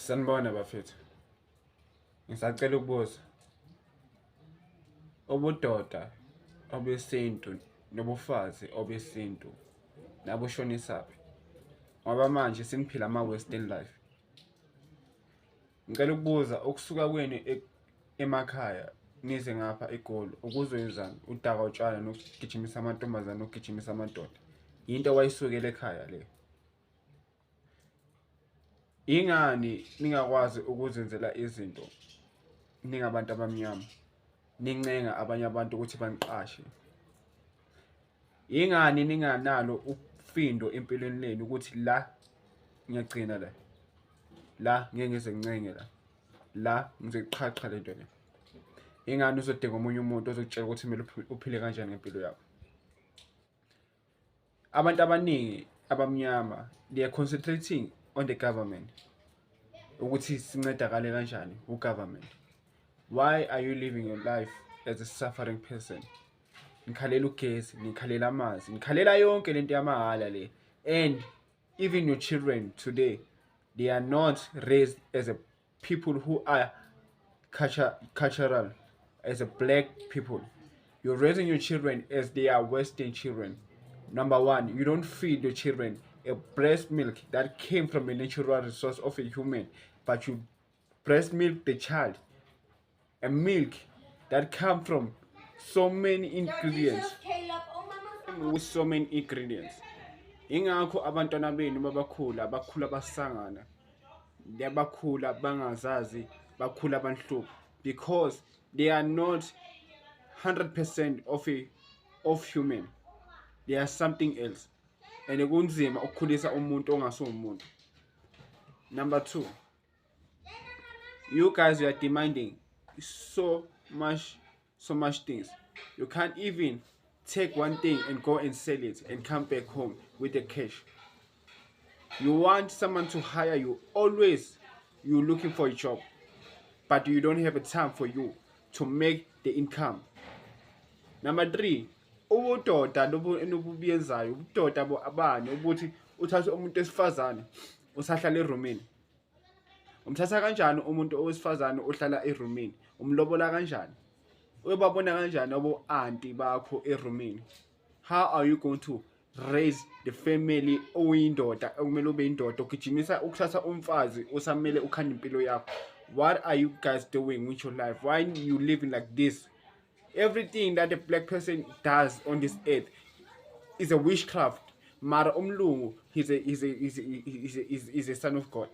Sanibona bafethu. Ngisacela ukubuza. Ubudoda obesintu nobufazi obesintu nabushonisaphi? Ngoba manje seniphila ama-western life. Ngicela ukubuza ukusuka kwenu emakhaya nize ngapha eGoli ukuzoyenzani? Udaka utshwala nokugijimisa amantombazane nokugijimisa amadoda. Yinto owayisukela ekhaya leyo. Ingani ningakwazi ukuzenzela izinto ningabantu abamnyama nincenga abanye abantu ukuthi baniqashe? Ingani ninganalo ufindo empilweni lenu ukuthi la ngiyagcina la, la ngeke ngize ngincenge la, la ngizoyiqhaqha lento le? Ingani uzodinga omunye umuntu ozokutshela ukuthi kumele uphile kanjani ngempilo yakho? Abantu abaningi abamnyama, they are concentrating on the government ukuthi sincedakale kanjani ku-government. Why are you living your life as a suffering person? Nikhalela ugesi, nikhalela amanzi, nikhalela yonke lento yamahhala le, and even your children today, they are not raised as a people who are cultural, as a black people. You're raising your children as they are Western children. Number one, you don't feed your children a breast milk that came from a natural resource of a human, but you breast milk the child a milk that come from so many ingredients, with so many ingredients. Ingakho abantwana benu babakhula bakhula basangana, bakhula bangazazi, bakhula banhlupha, because they are not 100% of human, they are something else, and kunzima ukukhulisa umuntu ongasumuntu. Number two, you guys, you are demanding so much, so much things. You can't even take one thing and go and sell it and come back home with the cash. You want someone to hire you. Always you're looking for a job, but you don't have a time for you to make the income. Number three, ubudoda lobu enobuyenzayo, ubudoda bo abani ukuthi uthathe umuntu esifazane usahlala erumini? Umthatha kanjani umuntu owesifazane ohlala erumini? Umlobola kanjani? Uyobabona kanjani abo auntie bakho erumini? How are you going to raise the family oyindoda okumele ube indoda, ugijimisa ukuthatha umfazi usamele ukhanda impilo yakho? What are you guys doing with your life? Why you living like this? Everything that a black person does on this earth is a witchcraft, mara umlungu, he's a son of God.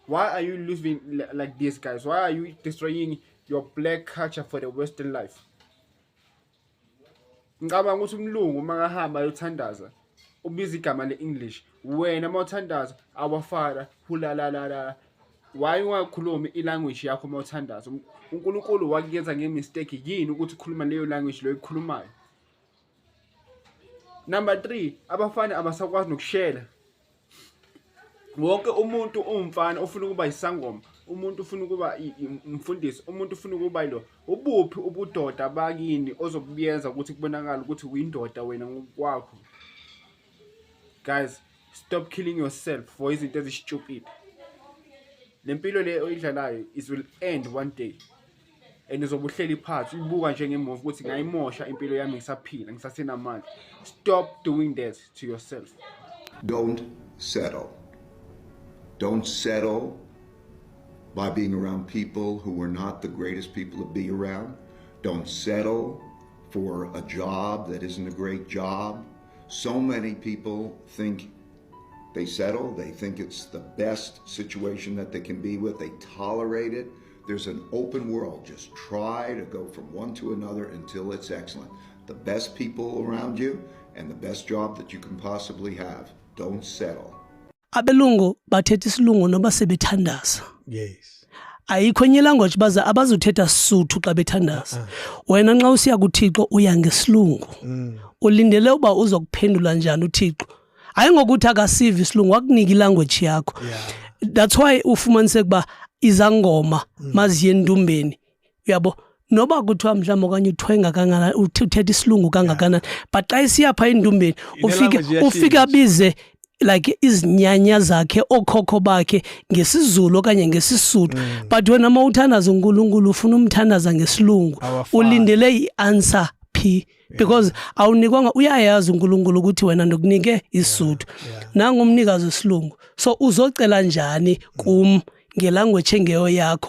Why are you living like this, guys? Why are you destroying your black culture for the Western life? Ngicabanga ukuthi umlungu uma ngahamba ayothandaza ubiza igama le-English. Wena uma uthandaza, "Our Father who la la la la," why ungakhulumi i-language yakho uma uthandaza? UNkulunkulu wakuyenza nge-mistake yini ukuthi ukhuluma leyo language leyo ikhulumayo? Number 3, abafana abasakwazi nokushela. Wonke umuntu uwumfana ofuna ukuba isangoma, umuntu ufuna ukuba umfundisi, umuntu ufuna ukuba yilo. Ubuphi ubudoda bakini ozobuyenza ukuthi kubonakale ukuthi uyindoda wena ngokwakho? Guys, stop killing yourself for izinto ezi-stupid. Le mpilo le oyidlalayo is will end one day, and uzobe uhleli phansi uyibuka njengemuva ukuthi ngayimosha impilo yami ngisaphila, ngisasenamandla. Stop doing that to yourself. Don't settle. Don't settle by being around people who are not the greatest people to be around. Don't settle for a job that isn't a great job. So many people think they settle, they think it's the best situation that they can be with, they tolerate it. There's an open world. Just try to go from one to another until it's excellent. The best people around you and the best job that you can possibly have. Don't settle. Abelungu bathetha isilungu noba sebethandaza. Ayikho enye language baza abazothetha Sotho xa bethandaza. Wena nxa usiya kuThixo uya ngesilungu. Ulindele uba uzokuphendula njani uThixo? Hayi, ngokuthi akasivi isilungu, wakunika ilanguage yakho. That's why ufumaniseka uba izangoma maziye endumbeni, uyabo, noba kuthiwa mhlawumbi okanye uthwenga kangakanani, uthetha isilungu kangakanani, but xa isiya phaa endumbeni ufike Ine-language ufike iyashintsha. Abize like izinyanya zakhe, okhokho bakhe, ngesiZulu okanye ngesiSuthu, but wena uma uthandaza uNkulunkulu ufuna umthandaza ngesilungu. Awafani. Ulindele i-answer phi? Because awunikwanga, uyayazi uNkulunkulu ukuthi wena ndokunike isiSuthu, nangumnikazi wesilungu, so uzocela njani kum ngelanguage engeyo yakho?